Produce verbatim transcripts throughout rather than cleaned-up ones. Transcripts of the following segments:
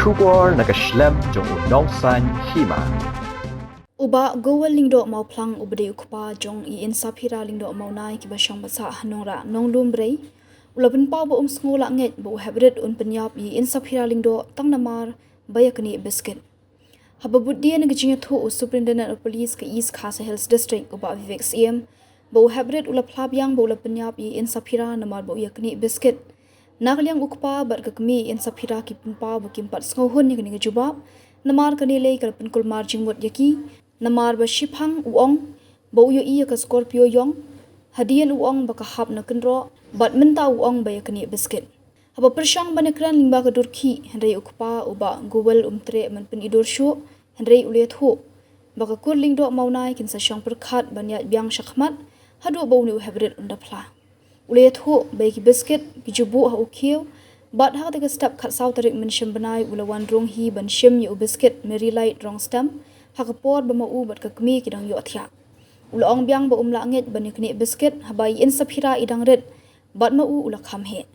Khubor na ka shlem jong u Nongsaiñ Hima. U Bah Gowel Lyngdoh Mawphlang uba dei u kpa jong i Insaphira Lyngdoh Mawnai kiba shong basa ha Nongrah Nonglum Brei u la pynpaw ba um sngew lah ngeit ba u heprit un pynïap i Insaphira Lyngdoh tang namar ba ïa knieh biskit. Haba bud die na ka jingïathuh u Superintendent of Police ka East Khasi Hills District u Bah Vivek Syiem ba u heprit u la phla biang ba u la pynïap i Insaphira namar ba u ïa knieh biskit. Na ka liang u kpa bad ka kmie i Insaphira ki pynpaw ba kim pat sngewhun ïa kane ka jubab namar kane lei ka la pynkulmar jingmut ïa ki namar ba shiphang u ong ba u ïohi ïa ka Scorpio ïong, hadien u ong ba ka hap na kynroh bad mynta u ong ba ïa knieh biskit. Haba pyrshang ban ïakren lyngba ka dur khih hynrei u kpa u Bah Gowel um treh ban pynidur shuh hynrei u la ïathuh ba ka kur Lyngdoh Mawnai kin sa shong pyrkhat ban ïaid biang shakhmat haduh ba une u heprit un da phla. U la ïathuh ba ïa ki biskit ki ju buh ha u khiew bad ha katei ka step khatsaw tarik mynshem bnai u la wan rung hi ban shim ïa u biskit Marie Light Rongstem ha ka por ba ma u bad ka kmie ki dang ïohthiah. U la ong biang ba um lah ngeit ban ïa knieh biskit haba i Insaphira i dang rit bad ma u u la kham heh.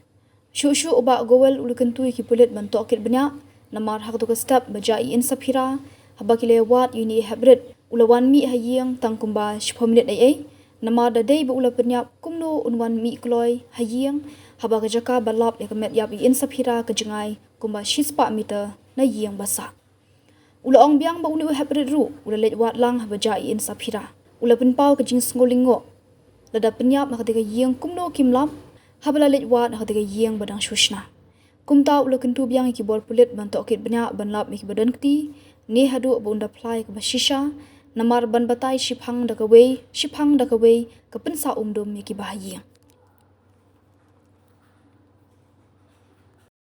Shuh shuh u Bah Gowel u la kyntu ïa ki pulit ban tohkit bniah namar ha katei ka step ba jia i Insaphira haba ki la ïawad ïa ine i heprit u la wan mih ha ïing tang kumba shiphew minit ei ei namar da dei ba u la pynïap kumno un wan mih kloi ha ïing haba ka jaka ba lap ïa ka met ïap i Insaphira ka jngai kumba shispah meter na ïing ba sah. U la ong biang ba une u heprit ruh u la leit wad lang haba jia i Insaphira. U la pynpaw ka jingsngewlyngngoh. Lada pynïap ha katei ka ïing kumno kim lap haba la leit wad ha katei ka ïing ba dang shu shna. Kumta u la kyntu biang ïa ki bor pulit ban tohkit bniah ban lap ïa kiba don kti ne haduh ba un da phla ïa kaba shisha namar ban batai shiphang da kawei shiphang da kawei ka pynsah um dum ïa kiba ha ïing.